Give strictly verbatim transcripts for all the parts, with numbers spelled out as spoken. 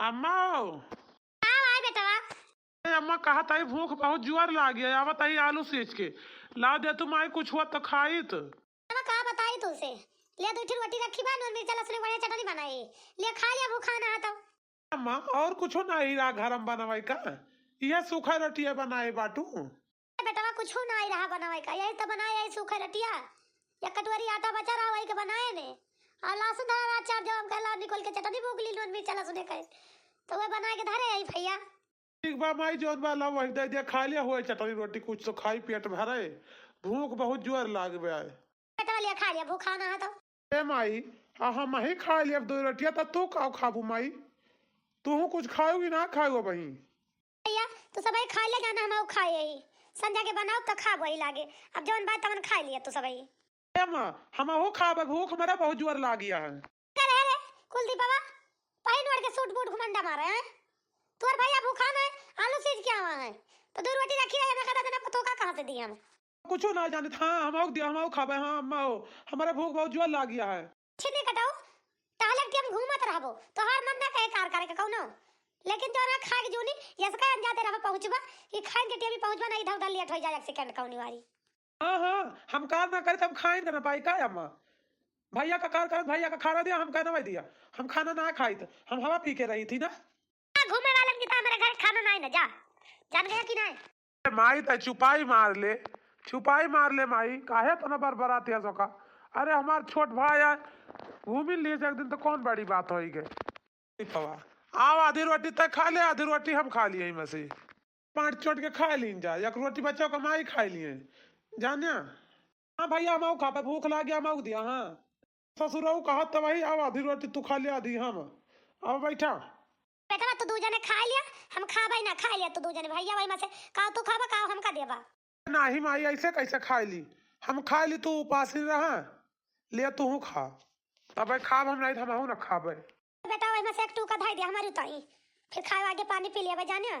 अम्मा हो। का भाई बेटवा? ए अम्मा, कहत हई भूख बहुत जुआर लागी है, आवत हई आलू सींच के ला दे तू माई, कुछ हुआ तो खाइत। अब का बताई तुमसे, ले दो ठो रोटी रखी बा, नून मिर्चा लहसुन बढ़िया चटनी बनाई, ले खा लिया, भूखा ना तो। अम्मा, और कुछो नाही रहा घर में बनावे का? यह सूखा रोटिया बनाए बाटू? ए बेटवा, कुछो नाही रहा बनावे का, यही तो बनाए, यही सूखा रोटिया। या कटोरी आटा बचा रहा, वही के बनाए ने। और लहसुन धरा रहा चार, जब हम कहला निकल के चटनी भूख ली, नून मिर्चा लहसुन के, तो वह बनाए के धरे यही भैया। ठीक बा माई, जौन बा ला वही दे दिया, खा लिया, होए चटनी रोटी, कुछ तो खाई, पेट भरे, भूख बहुत जोर लाग बे आए। पेटवा लिया खा लिया, भूखा ना है तो। ए माई, आ हम ही खा लिया अब दो रोटिया, त तू का खाबू माई? तू कुछ खाओगी ना खाओ बही? भैया, तू सब ही खा ले जाना, हम खाए ही। संध्या के बनाओ तो खा वही लागे, अब जौन बात तवन खा लिया तू सब ही। ए माँ, हम हो खाबे, भूख हमरा बहुत जोर लागिया है। चल हे रे, कुलदीपवा, पहिन ओढ़ के सूट बूट घुमंडा मारे हैं। तोर भैया भूखा में आलू सीज के आवा है, तो दो रोटी रखी रहे, हमरा कहता जना पतोका कहाँ से दी हम? कुछ ना जानित, हाँ, हम आउक दिया, हम आउक खाबे, हाँ, अम्मा हो, हमारे भूख बहुत जोर लागिया है। छिनी कटाऊ, टहले के टेम घूमत रहबो, तोहार मन ना कहे कार करे के कौनो, लेकिन जो ना खाए के जूनी, यसका अनजाते रहबो पहुँचबा, कि खाए के टेम ही पहुँचबा, ना इधर उधर लेट हो जाए, एक सेकंड कौनी वारी। हाँ, हाँ, हम कार ना करे, तब खाए ना पाई का अम्मा? भैया का कार करत, भैया का खाना दिया, हम कहना वही दिया, हम खाना ना खाई, तो हम हवा पी के रही थी ना। घूमे वालन की तो हमारे घर खाना ना है ना, जा, जान गया कि ना? ए माई, त चुपाई मार ले, चुपाई मार ले माई, काहे इतना बरबरात है सोका? अरे हमार छोट भाई है, घूमी ली एक दिन, तो कौन बड़ी बात होई गई? पवा, आओ आधी रोटी तय खा ले, आधी रोटी हम खा लिए में से। पाँच चोट के खा लीन जा, एक रोटी बच्चों का माई खा लिए। जानिया? हाँ भैया, हम आऊ खाबे, भूख लागे, हम आऊ दिया, हाँ। ससुरऊ कहत त वही, आओ आधी रोटी तू खा ले, आधी हम। अब बैठा। बेटवा, तू दू जने खा लिया, हम खाबे ना, खा लिया तू दू जने। भैया, वही में से का तू खाबा, का हमका देबा? नाही माई, ऐसे कैसे खाई ली? हम खाई ली, तू उपास ही रहा, ले तू खा। तब खाब हम, नहीं तो हमहू ना खाबे। बेटा, वही में से एक टूका धाई दे हमारी उताई, फिर खाए आगे पानी पी लिया जाने।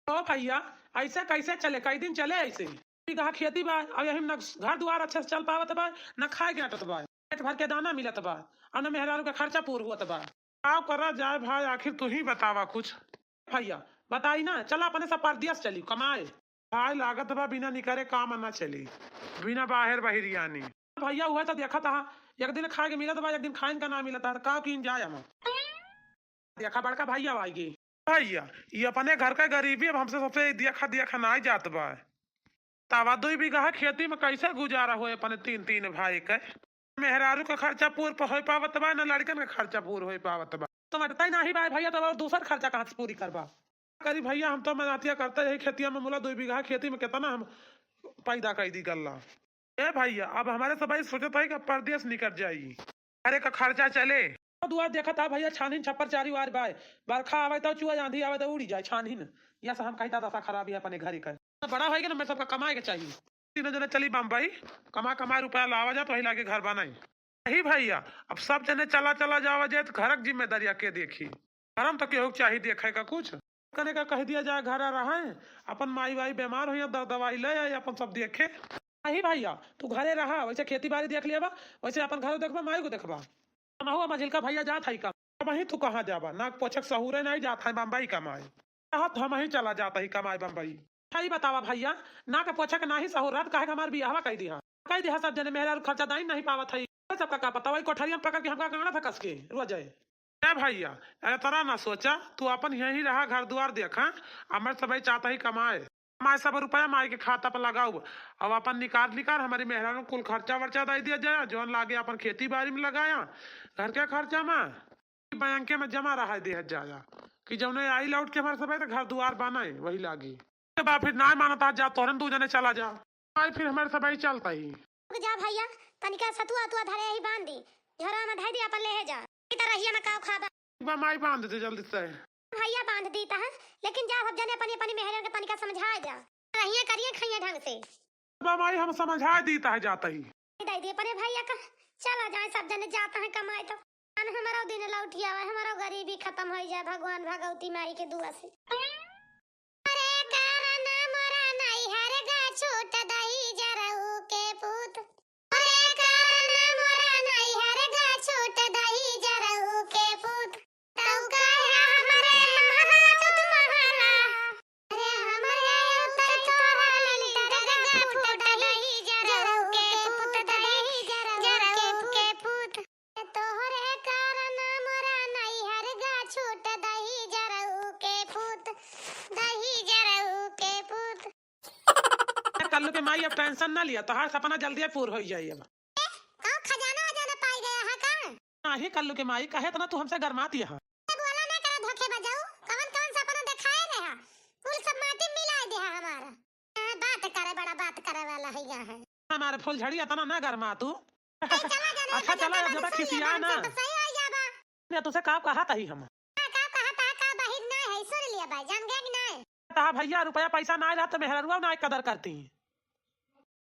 ओ भैया, ऐसे कैसे चले? कई दिन चले ऐसे? बीघा खेती बा, अब यही में न घर दुआर अच्छे से चल पावत बा, न खाए के अटत बा, पेट भर के दाना मिलत बा, और न मेहरारू के खर्चा पूर होत बा। का करा जाए भाई, आखिर तू ही बतावा कुछ। भैया, बताई ना, चला अपने सब परदेस चली कमाए। भाई, लागत बा बिना निकरे काम ना चली, बिना बाहर बहिरियानी। भैया, उहे तो देखत हा, एक दिन खाए के मिलत बा, एक दिन खाइन का ना मिलत हा, का कीन जाए हम। देखा, बड़का भैया आइगे। भैया, ये अपने घर का गरीबी अब हमसे सबसे देखा देखा ना जात बा। तवा दुई बीघा खेती में कैसे गुजारा होए अपने तीन, तीन भाई के? मेहरारू का खर्चा पूर प-, होए पावत बा, न लड़कन का खर्चा पूर होए पावत बा। तो बटता ही नाही बा भैया, तब और दूसर खर्चा कहाँ से पूरी करबा? करी भैया, हम तो मेहनतिया करते यही खेतिया में, मुला दुई बीघा खेती में कितना हम पैदा कर दी गल्ला। ए भैया, अब हमारे सब भाई सोचत है कि परदेस निकल जाई, घरे का खर्चा चले। दुआर देखत है भैया, छानहीन छप्पर चारी वार बाय, बरखा आवे तो चुआ, आंधी आवे तो उड़ी जाए छानहीन। यह से हम कहता दशा खराब है अपने घरे का। बड़ा होएगा ना, मैं सबका कमाए के चाहिए। तीनों जने चली बम्बई, कमा कमा रुपया लावा जा, तो वही लागे घर बनाई। नहीं भैया, अब सब जने चला चला जावा जाए, तो घर की जिम्मेदारियाँ के देखी? घर में तो केहू के चाही देखे का कुछ। कने का कह दिया जाए, घर आ रहा है, अपन माई वाई बीमार हुई, द-, दवाई ले आई, अपन सब देखे। नहीं भैया, तू घरे रहा, वैसे खेती बाड़ी देख लिया बा, वैसे अपन घर देखबा, माई को देखबा। हम हुआ मझिलका भैया जात है का? अब वहीं तू कहाँ जाबा? नाक पोछक सहूरे नहीं जात है बम्बई कमाए। कहत हम ही चला जाता ही कमाए बम्बई। सही बतावा भैया, ना के पोछक ना ही सहूर रहत, काहे के हमार बियाहवा कई दिहा। कई दिहा सब जने मेहरारू खर्चा दाइन नहीं पावत है। सबका का पता, वही कोठरिया में पकड़ के हमका गाना था कस के रोजे। ए भैया, ए तरह ना सोचा, तू अपन यहीं रहा, घर दुआर देखा, हमार सब चाहता ही कमाए। कमाए सब रुपया माई के खाता पर लगाऊ, अब अपन निकाल निकाल हमारी मेहरारू कुल खर्चा वर्चा दे दिया जाए, जौन लागे अपन खेती बाड़ी में लगाया, घर के खर्चा में। बैंके में जमा रहा दिया जाया कि जौने आई लौट के हमारे सब तो घर दुआर बनाए वही लागी। के बा फिर ना मानता जा, तोहरन दू जने चला जा। आई फिर हमारे सब चलता ही। रुक जा भैया, तनिका सतुआ अतुआ धरे ही बांध दी, झोरा में धर दी अपन ले जा। इधर रहिए में काव खाबा। बा माई बांध दे जल्दी से। भैया बांध दी तह, लेकिन जा सब जने अपनी अपनी मेहरियन के तनिका समझाए जा। रहिए करिए खाइए ढंग से। बा माई हम समझाए दी तह जाता ही। दे दी अपने भैया का, चला जाए सब जने जाता है कमाए तो। अन हमारो दिन लौट आवे, हमारो गरीबी खत्म हो जाए भगवान भगवती माई के दुआ से। अरे काहे ना मोरा नैहर गा छूट दही जरऊ के पूत। अरे काहे ना मोरा नैहर गा छूट दही जरऊ के पूत। तू काहे हमर आई, अब tension ना लिया, तोहार सपना जल्दी पूर होइ जाई। अब ए, कहूँ खजाना वजाना पाई गया है का? नाही कल्लू के माई, काहे इतना तू हमसे गरमात यहाँ? ए, बोला ना करा धोखे बजाऊ, कवन कवन सपना देखाए रहा, कुल सब माटी मिलाए दिया हमारा। हाँ, बात करे, बड़ा बात करे वाला है यहाँ है। हमारे फुलझड़ी, इतना ना गरमा तू। ए, चला जाना, अच्छा, बजा चला, के ज्यादा बजा खिसिया ना। तो सही हो जाबा। ने तुसे का कहत ही हम? का, का कहत है, का बहिर ना है, सुन लिया भाई, जान गया कि नहीं? तहा भैया रुपया पैसा ना रहा तो मेहररुआ ना कदर करती।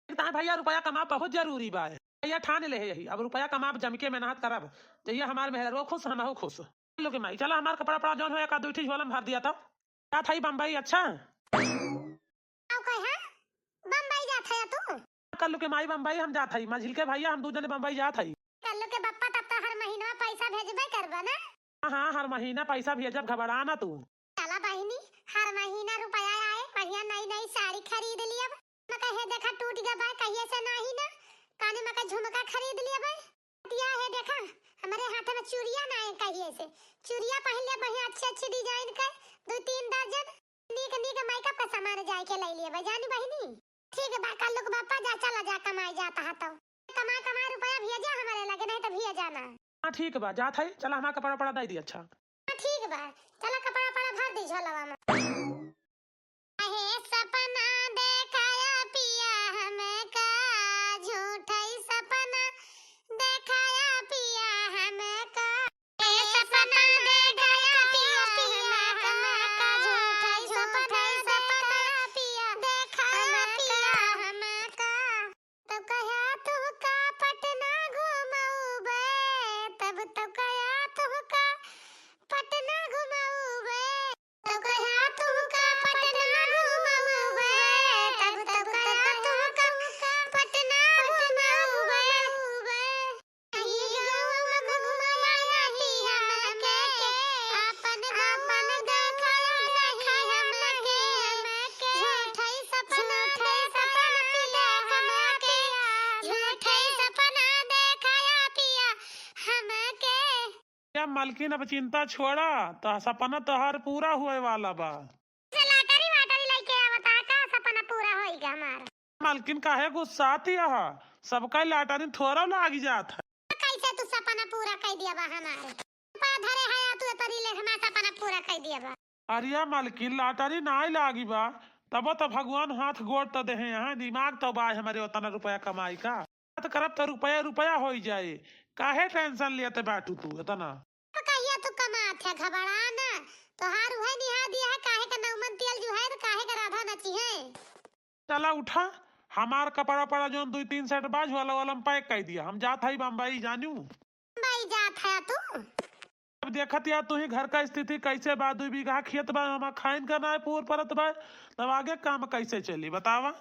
तहा भैया रुपया कमा बहुत जरूरी बा। भैया ठान ले है यही, अब रुपया कमाब जम के मेहनत करब, जहिया हमार मेहररुआ खुश, हमहू खुश। लो के माई, चला हमार कपड़ा पड़ा जौन हो, एक आध दुई ठी झोला में भर दिया तो। जात हई बम्बई, अच्छा? आउ कहे, बम्बई जात है तू? कल्लू के माई बम्बई हम जात हई, मझिल के भैया हम दू जने बम्बई जात हई। कल्लू के बप्पा तब तो हर महीना पैसा भेजबे करबा ना? हाँ, हाँ, हर महीना पैसा भेजब, घबरा ना तू। चला बहिनी, हर महीना रुपया आए, बढ़िया नई नई साड़ी खरीद लियब। मका हे देखा टूट गया बा, कहिए से नाही ना, काने मका झुमका खरीद लियब। बिटिया हे देखा, हमरे हाथ में चूड़िया ना है कहिए से, चूड़िया पहन ले बढ़िया अच्छी अच्छी design के, दू तीन दर्जन नीक नीक makeup का सामान जाए के ले लियब, जानी बहिनी। ठीक बा, कल्लू के बप्पा जा, चला जा, कमाए जात हा तो। कमाए, कमाए रुपया भेजा हमरे लगे, नहीं तो भेजा ना। हाँ, ठीक बा, जात हई, चला हमार कपड़ा उपड़ा दे दी, अच्छा। हाँ, ठीक बा, चला कपड़ा उपड़ा भर दी झोलवा में। अहे सपना देखाया पिया हमका, झूठई सपना देखाया पिया हमका। ए सपना देखाया पिया हमका, झूठई सपना देखाया पिया, देखाया पिया हमका। तब कहा तुहका पटना घुमउबे, तब, तब कहा तुहका पटना घुमउबे। तब कहा तुहका पटना घुमउबे, तब, तब कहा तुहका पटना घुमउबे। नहीं गउआ घुमाया नहीं हमके, आपन, आपन देखाया नहीं हमके। झूठई सपना देखाया पिया हमके, झूठई सपना देखाया पिया हमके। या मलकिन, अब चिंता छोड़ा, तो सपना तोहार पूरा होए वाला बा। से lottery वाटरी लेके आवता का सपना पूरा होई गा हमार? मलकिन काहे गुस्साती ह? सबका lottery थोड़ा लाग जात है। कैसे तू सपना पूरा कर दिया बा हमार? पा धरे है तू तरी ले हमार सपना पूरा कर दिया बा। अरे या मलकिन, lottery नाई लागी बा, तब तो भगवान हाथ गोड़ तो देहे हैं, दिमाग तो बा हमरे उतना रुपया कमाई का। बात करब तो रुपया रुपया होई जाए, काहे tension लेते बाटू तू इतना? अब कहिया तू कमात है, घबरा ना, तोहार उहे निहा दिया है, काहे का नौमन तेल जो है, तो काहे का राधा नची है? चला उठा, हमार कपड़ा पड़ा जौन दुई तीन set बा, झोला वाला में pack कर दिया, हम जात हई बम्बई जानू। बम्बई जात है तू? अब देखत या तू ही घर का स्थिति कैसे बा, दुई बीघा खेत बा, हमार खाइन का ना है, पूर परत बा, तब आगे काम कैसे चली बतावा?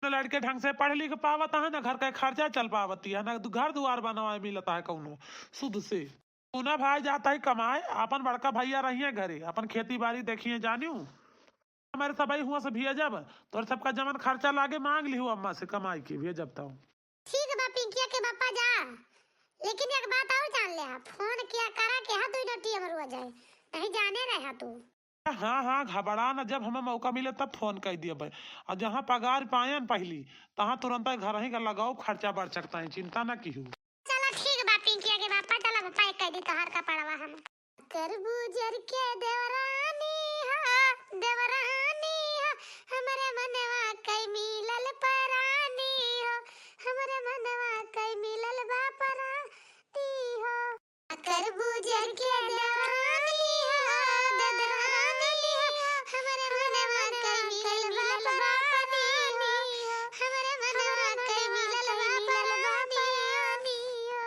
न लड़के ढंग से पढ़ लिख पावत है, न घर का खर्चा चल पावती है, न दु-, घर दुआर बनवाए मिलता है कौनो सुध से। सुना भाई, जात ही कमाए, आपन बड़का भैया रहिए घरे, आपन खेती बाड़ी देखिए जानियो। हमारे सबई हुआ से भेजब, तोरे सबका जवन खर्चा लागे मांग लिहू अम्मा से कमाई के भेजब तब। ठीक बा पिंकिया के बापा जा, लेकिन एक बात और जान ले, फोन किया करा के हा दुई टीम रुआ जाए, नहीं जाने रहा तू। हाँ, हाँ, घबरा न, जब हमें मौका मिले तब फोन कर दिए भाई। और जहाँ पगार पायन पहली, तहाँ तुरंत घर ही का लगाओ, खर्चा बढ़ सकता है, चिंता न किहू। चला ठीक बा पिंकिया के बापा, चला pack कर दी तोहार कपड़वा हम। करबू जर के देवरानी हो, देवरानी हो, हमरे मनवा कई मिलल परानी हो, हमरे मनवा कई मिलल बा परानी हो। करबू जर के देवरानी हो, देवरानी हो, हमरे मनवा कई मिलल बा परानी हो, हमरे मनवा कई मिलल बा परानी हो।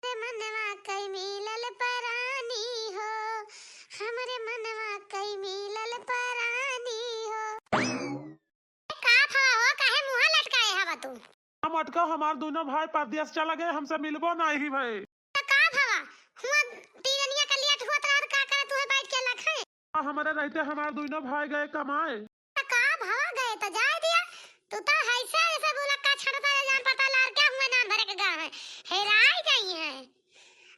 हमरे मनवा कई मिलल परानी हो, हमरे मनवा कई मिलल परानी हो। ए, का भवा हो, काहे मुँह लटकाए हवा तू? हम अटका, हमार दोनों भाई परदेस चला गए, हमसे मिलबो नहीं भए। त का भवा, हुआ तीरनिया का लेट हुआ त रात का करे तू है बैठ के लखन? आ, हमरे रहते हमार दोनों भाई गए कमाए। त का भवा गए त जाए दिया, तू त हैसे जैसे बुलक्का छड़ता है, जान पता लार क्या हुआ नान भरे के गा है, हेराई गई है।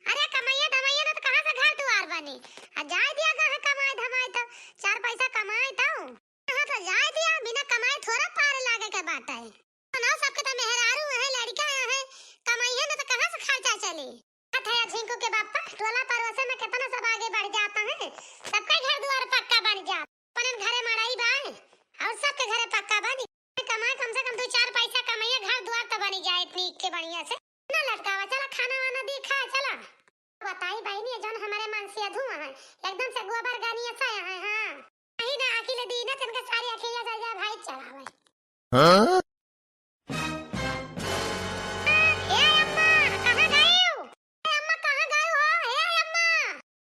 अरे कमैया धमैया ना त कहाँ से घर दुआर बनी, आ जाए दिया गा है कमाए धमाए त चार पैसा कमाए त। हाँ, तो जाए दिया, बिना कमाए थोड़ा पार लागे के बात है। चली। बात है झिंकू के बापा, टोला पड़ोसे में कितना सब आगे बढ़ जाता है, सबका घर दुआर पक्का बन जात। अपन घरे मड़ई बा, और सबके घरे पक्का बनी। कमाए, कम से कम दो चार पैसा कमाइए, घर दुआर तो बनी जाए नीक के बढ़िया से। ना लटकावा, चला खाना वाना दी, खा, चला। बताई बहिनी, जौन हमरे मनसेधू हैं, एकदम से गोबर गानी ऐसा है, हाँ। नहीं ना, अखिल दी ना, तनका सारी अखिलिया चल जा भाई, चलावे। हाँ? ए अम्मा, कहाँ गई हो? ए अम्मा, कहाँ गई हो? ए अम्मा,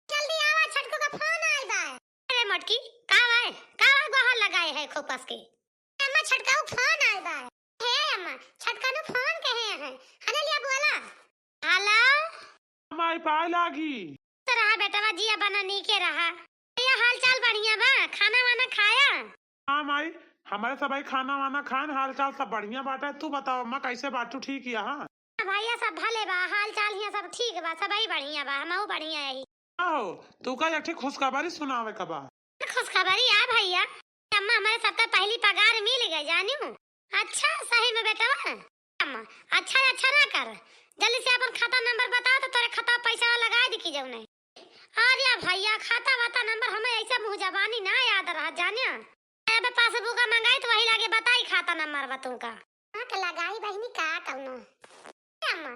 जल्दी आवा, छोटकू का फोन आइल बा। अरे मोटकी, का बा? का बा गोहर लगाए है खूब कस के? अम्मा, छोटकू फोन आइल बा। हे अम्मा, छोटकनू फोन कहे हैं। हने लिया बोला। हेलो? माई पाए लागी। तो रहा बेटवा, जिया बना नीके रहा। ये हाल चाल बढ़िया बा? खाना वाना खाया? हाँ माई, हमारे सब भाई खाना वाना खान, हाल चाल सब बढ़िया बाटे। तू बताओ अम्मा, कैसे बाटू, ठीक यहाँ? हाँ भैया, सब भले बा, हाल चाल हियाँ सब ठीक बा, सब ही बढ़िया बा, हमहू बढ़िया यही। आहो, तू का एक ठे खुशखबरी सुनावे का बा? खुशखबरी आ भैया, अम्मा हमारे सबका पहली पगार मिल गई, जानियो। अच्छा, सही में बेटवा? अम्मा, अच्छा, अच्छा ना कर, जल्दी से अपन खाता नंबर बताओ तो तोरे खाता पैसा लगा दी की जाऊ नहीं। अरे भैया, खाता वाता नंबर हमें ऐसा मुँह जबानी ना याद रहा, जानियो। अब पासबुक मंगाई तो वही लागे बताई खाता नंबर बा तुमका। हाँ, तो लगाई बहिनी का कौनो। ए अम्मा,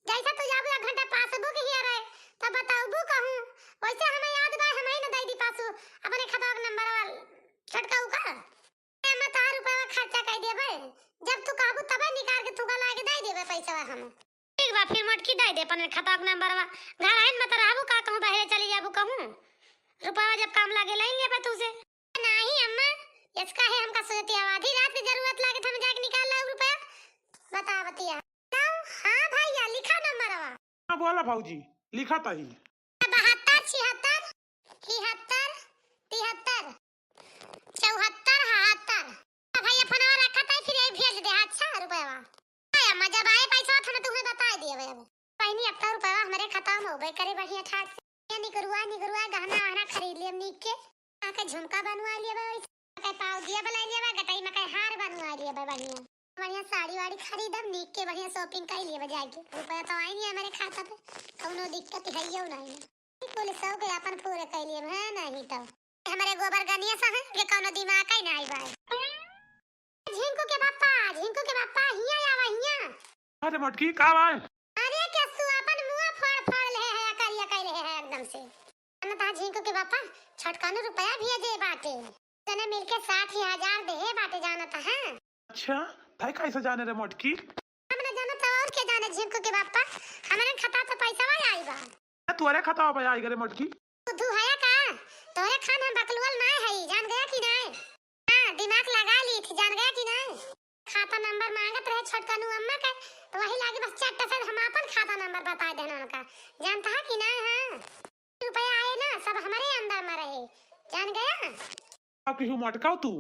जैसा तू जाबू एक घंटा पासबुक हिया रहे, तब बताबू कहूँ। वैसे हमें याद बा, हमें न दे दी पासबुक, अपने खतवा के नंबर वाल छोटका का। ए अम्मा, तोहार रुपया खर्चा कर देबे, जब तू कहबू तबे निकाल के तुका लाके दे देबे पैसा हम। ठीक बा, फिर मोटकी दे दे अपने खतवा के नंबर बा। घर आइन मत रहबू का कहूँ, बहरे चली जाबू कहूँ। रुपया जब काम लागे, ले लेबे तू से। नहीं अम्मा, इसका है हमका सोचती है, आधी रात की जरूरत लागे तो हम जाके निकाल लाओ रुपया। बता बतिया। लाओ, हाँ भैया, लिखा नंबरवा। हाँ, बोला भौजी, लिखा तही। बहत्तर, छिहत्तर, हिहत्तर, तिहत्तर, चौहत्तर, हहत्तर। तो भैया, फोनवा रखा था, फिर यही भेज दे। अच्छा, रुपया। ए अम्मा, जब आए पैसा, तो मैं तुम्हें बता दिया अब। बहिनी, अब तो रुपया हमारे खाता में होबे करे बढ़िया ठाक से। ये निकरुआ, निकरुआ, गहना वहना खरीद लियब नीक के। आके झुमका बनवा लियब, आके पाउजिया बनाई लियब, गटई में के हार बनवा लियब बढ़िया। बढ़िया साड़ी वाड़ी खरीदब, नीक के बढ़िया shopping कर लियब जाके। रुपया तो आई नहीं हमारे खाता पे, कौनो दिक्कत है यो नहीं। पुलिस के अपन पूरे कर लियब, है नहीं तो। हमारे गोबर गनिया सा है, ये कौनो दिमाग ही नहीं बा। झिंकू के पापा, झिंकू के पापा, हिया आवा, हिया। अरे मोटकी, का बा? अरे केसु, अपन मुंह फोड़ फोड़ ले है, करिया कइले है एकदम से। ना ता झिंकू के पापा, छोटकनू रुपया भेजे बाटे। तने मिलके साठ ही हजार देहे बाटे, जानत है। अच्छा, तै कैसे जाने रे मोटकी? हम ना जानत, और के जाने झिंकू के पापा, हमरे खाता तो पैसा आई बा। ए, तोरे खतवा पे आई गरे मोटकी। बुद्धू हया का? तोरे खान हम बकलुअल नाय हई, जान गया कि नाय? हाँ, दिमाग लगा ली थी, जान गया कि नाय? खाता नंबर मांगत रहे छोटकनू अम्मा के, तो वही लागे बस चट्ट से हम आपन खाता नंबर बता देना उनका। जानता है कि नाय? हाँ, रुपया आए ना, सब हमरे अंदर में रहे, जान गया? अब केहू मटकाओ तू,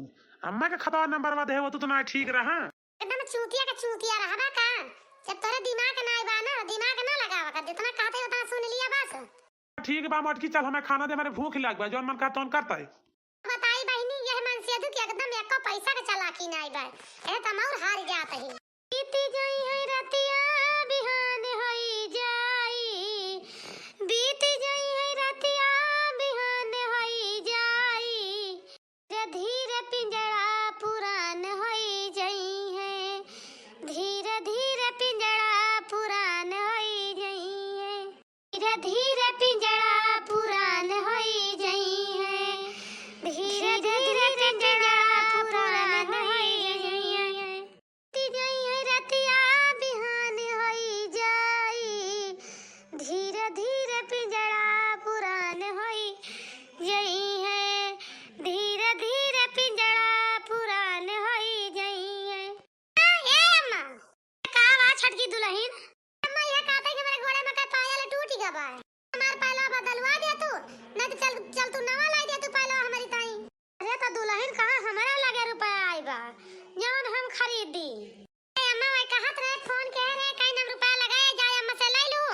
अम्मा के खतवा नंबरवा देहे होतू तो ना ठीक रहा। एकदम चूतिया के चूतिया रहबा का? जब तोरे दिमाग ना बा ना, दिमाग ना लगावा कर, जितना कहते उतना सुन लिया बस। ठीक बा मटकी, चल हमें खाना दे, हमारे भूख लाग बा, जौन मन कहा तौन करता है। बताई बहिनी, यह मनसेधू के एकदम एको पैसा के चालाकी ना बा, अरे तम और हार जात है। बीत जाई है रतिया, बिहान होई जाई। बीत जाई है रतिया, बिहान होई जाई। धीरे धीरे पिंजड़ा पुरान होई जाई है। धीरे धीरे पिंजड़ा पुरान होई जाई है। धीरे धीरे पिंजड़ा पुरान होई जाई है। धीरे धीरे पिंजड़ा पुरान होई जाई है। बीत जाई है रतिया, बिहान होई जाई। धीरे धीरे पिंजड़ा पुरान होई जाई है। धीरे धीरे पिंजड़ा पुरान होई जाई है। ए अम्मा, का बा छोटकी दुलहिन? अम्मा, यह कहते कि हमारे गोड़े में का पायल टूट गया बा। हमार पायलवा बदलवा दे तू, नहीं तो चल, चल तू नवा लाई दे तू पायलवा हमारी ताई। अरे तो दुलहिन, कहाँ हमारे लगे रुपया आई बा, जौन हम खरीद दी? ए अम्मा, वही कहत रहे, फोन के रहे, कहीं हम रुपया लगाए जाए, अम्मा से ले लू,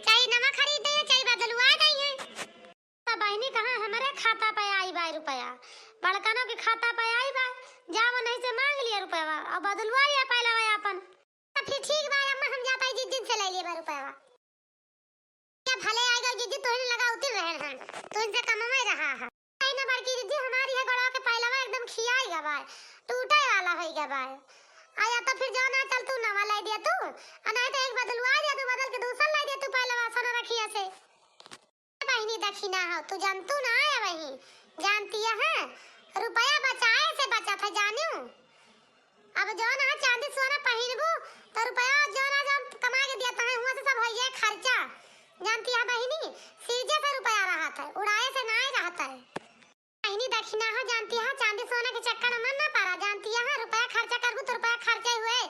चाहे नवा खरीद दे, चाहे बदलवा दे है। तो बहिनी, कहाँ हमारे खाता पे आई बा रुपया, बड़कनों के खाता पे आई बा, जाओ नहीं से मांग लिया रुपया और बदलवा लिया पायलवा अपन। तो फिर ठीक बा अम्मा, हम जाता है जिस दिन से ले लिए बा रुपया। तोहन लगावती रहन हम, तोहन से कमवे रहा है। आई ना बड़की दीदी, हमारी है गोड़वा के पैलवा एकदम खियाई गवा है, टूटे वाला होई गवा है। आ या तो फिर जो ना चल तू नवा लाई दिया तू, आ नहीं तो एक बदलवा दिया तू, बदल के दूसर लाई दिया तू पैलवा सोना रखिया से। बहिनी दखिना हो, तू जानतू ना है वही, जानती है, रुपया बचाए से बचत है, जानियो। अब जौन है चांदी सोना पहिनबू, तो रुपया जौन है, जौन कमा के दिया तहे, हुआ से सब होइए खर्चा। जानती है बहिनी, सीजे से रुपया रहत है, उड़ाए से नाय रहत है। बहिनी दखिना हो, जानती है, चांदी सोना के चक्कर में ना पड़ा। जानती है, रुपया खर्चा करबू तो रुपया खर्चा ही हुए।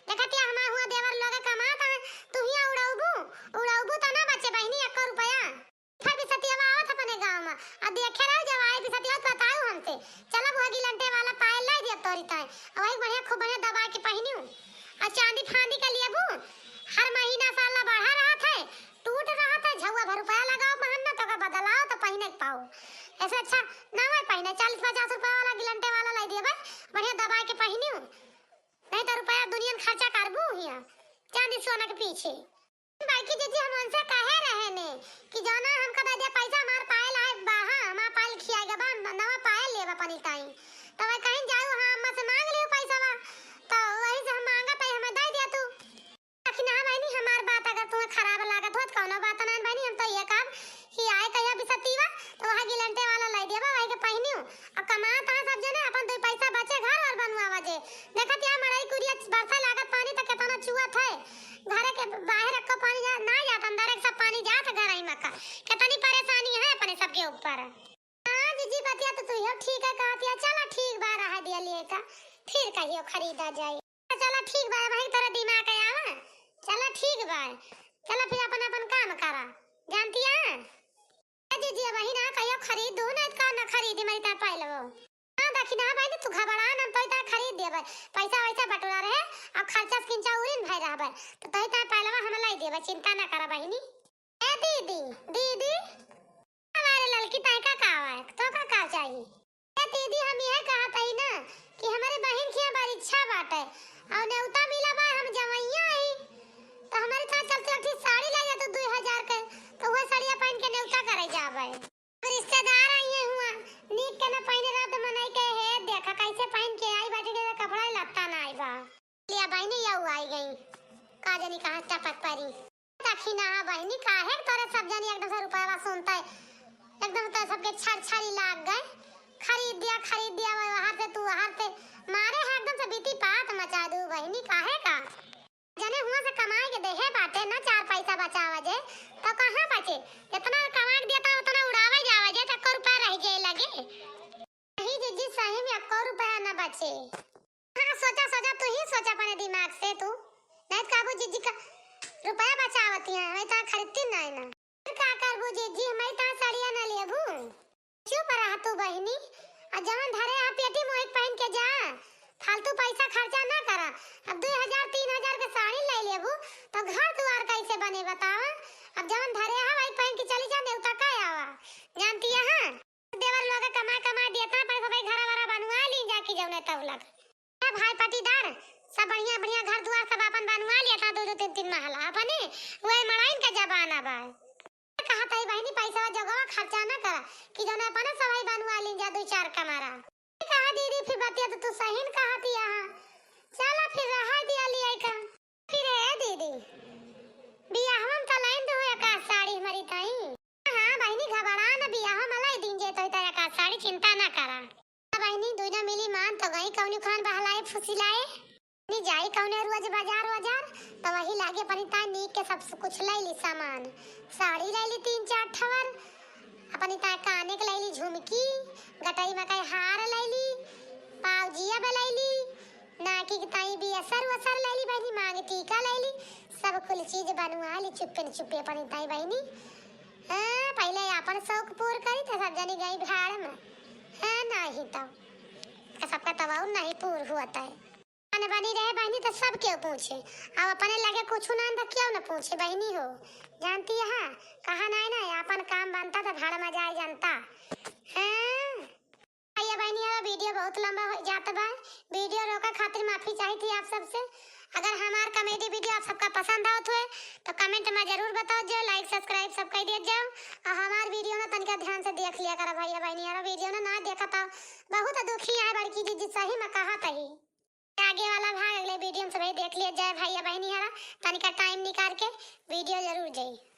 देखत या हमार हुआ देवर लोग कमात है, तू हिया उड़ाउबू, उड़ाउबू तो ना बचे बहिनी एको रुपया। फिर बिसतिया आवत अपने गाँव में, आ देखे रहो जब आए बिसतिया तो बताओ हमसे। चलब वह गिलंटे वाला पायल लाई दिया तोरी ताई, आ वही बढ़िया, खूब बढ़िया दबा के पहिनियो। आ चांदी फांदी का लेबू, हर महीना साला बढ़ा रहत है, टूट रहत है, झउआ भर रुपया लगाओ बहन ना, तो का बदलाओ तो पहिने के पाओ। ऐसे अच्छा ना मैं पहिने, चालीस पचास रुपया वाला गिलंटे वाला लाई दिया भाई, बढ़िया दबा के पहिनियो, नहीं तो रुपया दुनिया में खर्चा करबू हिया चांदी सोना के पीछे। बड़की जीजी, हम उनसे कहे रहे ने कि जौना हमका दे दे पैसा, हमार पायल आए बा, हाँ, हमार पायल खिया गए बा, नवा पायल लेबा अपनी ताई। तो वह कहीं जाऊ, हाँ, अम्मा से मांग लियो पैसा बा, तो वही से हम मांगा ताई, हमें दे दिया तू। लेकिन हाँ बहनी, हमार बात अगर तुम्हें खराब लागत हो तो कौनो बात ना बहनी, हम तो ये काम कि आए कहिया बिसतीवा, तो वहाँ गिलंटे वाला लाई दिया बा, वही के पहिनियो। अब कमात है सब जने, अपन दो पैसा बचे, घर और बनवावा जे। देखत या मड़ई कुरिया बरसा लागत पानी तो केतना चुअत है। घरे के बाहर अक्को पानी जा, ना जात, अंदर एक सब पानी जात घर आई मका। केतनी परेशानी है अपने सबके ऊपर। हाँ जीजी, बतिया तो तू ही ठीक है कहत या। चला ठीक बा, रहा दिया लिए का, फिर कहियो खरीदा जाई। चला ठीक बा, भाई तोरा दिमाग आवा। चला ठीक बा, चला फिर अपन अपन काम करा, जानती है। ए जीजी, अबही ना कहियो खरीद दू, नहीं तो का ना खरीदी, मरी ता पाई लेबो। हाँ, देखी ना भाई, तू घबरा ना, हम तो इतना खरीद दिया भाई। पैसा वैसा बटोरा रहे, अब खर्चा से किंचा उरिन भाई रहा भाई, तो तही ता पाई लेबो, हम लाई दिया भाई, चिंता ना करा बहिनी। ए दीदी, दीदी, हमारे ललकी ताई का का है, तो का का चाहिए? ए दीदी, हम यह कहत हई ना कि हमारे बहिन के यहाँ परीक्षा बाटे और नेवता मिला बा, हम जवैया हई, तो हमारे साथ चलते एक ठे साड़ी ला जा तू दुई हजार के, तो वह साड़िया पहन के नेवता करे जाबे। अब रिश्तेदार आई है हुआ, नीक के ना पहने रह तो मनई के, हे देखा कैसे पहन के आई बाटे, के कपड़ा लत्ता ना आई बा। लिया बहिनी, यऊ आई गई, का जानी कहाँ टपक पड़ी। देखी ना बहिनी, काहे तोरे सब जनी एकदम से रुपया सुनता है, एकदम तो सबके छर छरी लाग गए। खरीद दिया, खरीद दिया, वह वहां से तू वहां से, मारे है एकदम से बीती पात मचा दू बहिनी, काहे का? जने हुआ से कमाए के देहे बाटे ना, चार पैसा बचावा जे, तो कहाँ बचे? जितना कमा के देता उतना उड़ावे जावे जे, तो एको रुपया रह जाए लगे। नहीं जीजी, सही में एको रुपया ना बचे। हाँ, सोचा, सोचा, तू ही सोचा अपने दिमाग से तू। नहीं तो काबू जीजी का रुपया बचावती है, मैं तो खरीदती नहीं ना। फिर का करबू जीजी, मैं तो साड़िया ना लेबू। चुप रहा तू बहिनी, आ जवन धरे आ पेटी मोहित पहन के जा, फालतू पैसा खर्चा ना करा। अब दो हजार, तीन हजार के साड़ी ले लेबू, तो घर दुआर कैसे बने बतावा? अब जवन धरे आ वही पहन के चली जा, नेवता का आवा, जानती है? हाँ। देवर लोग कमा कमा देता, पर सब घरा वरा बनवा ली जाके जौने तब लग। ए भाई पटीदार, सब बढ़िया बढ़िया घर दुआर सब अपन बनवा लेता, दो दो तीन तीन महला अपने, वही मड़ाइन का जमाना बा। कहा ताई बहिनी, पैसा जगवा खर्चा ना करा, कि जौने अपने सब बनवा ली जा दो चार कमरा। कहा दीदी, फिर बतिया तो तू सही न कहा थी यहाँ। चला फिर रहा दिया लिया का। फिर हे दीदी, बियाहवा में त लाइन दो एकाध साड़ी हमारी ताई। हाँ बहिनी, घबरा न, बियाहवा में लाई दीन जे तो एकाध साड़ी, चिंता ना करा। हाँ बहिनी, दुइना मिली मान तो गई, कौनी खान बहलाए फुसिलाए। नी जाई कौने रोज बाजार वाजार, तो वही लागे अपनी ताई नीक के सब कुछ लाई ली सामान। साड़ी लाई ली तीन चार ठवर, अपनी ताई काने के लाई ली झुमकी, गटई में कई हार लाई ली, पाउजिया लाई ली, नाकी के ताई बियसर वसर लैली बहिनी, मांग टीका लैली, सब कुल चीज बनवा ली चुप्पे न चुप्पे अपनी ताई बहिनी। हाँ, पहिले आपन शौक पूर करी त सब जनी गई भाड़ में। हाँ, नाही तो सबका तवाउ नहीं पूर हुआ तय। मन बनी रहे बहिनी तो सब केहू पूछे, अब अपने लगे कुछ ना तो क्यों न पूछे बहिनी हो। जानती है, कहा नहीं ना, आपन काम बनता तो भाड़ में जाए जनता। हाँ। भैया बहिनी, अब वीडियो बहुत लंबा हो जात बा। वीडियो रोके खातिर माफी चाही थी आप सबसे। अगर हमार कॉमेडी वीडियो सबका पसंद आवत होए तो comment मा जरूर बताओ जो, like subscribe सब कइ दिया जाओ। अउर हमार video ना तनिका ध्यान से देख लिया करा भइया बहिनी यार, video ना ना देखत आओ, बहुत दुखी है बड़की जीजी, सही मा कहत ही। आगे वाला भाग अगले video मा सबही देख लिया जाए भइया बहिनी यार, तनिका time निकाल के video जरूर जाई।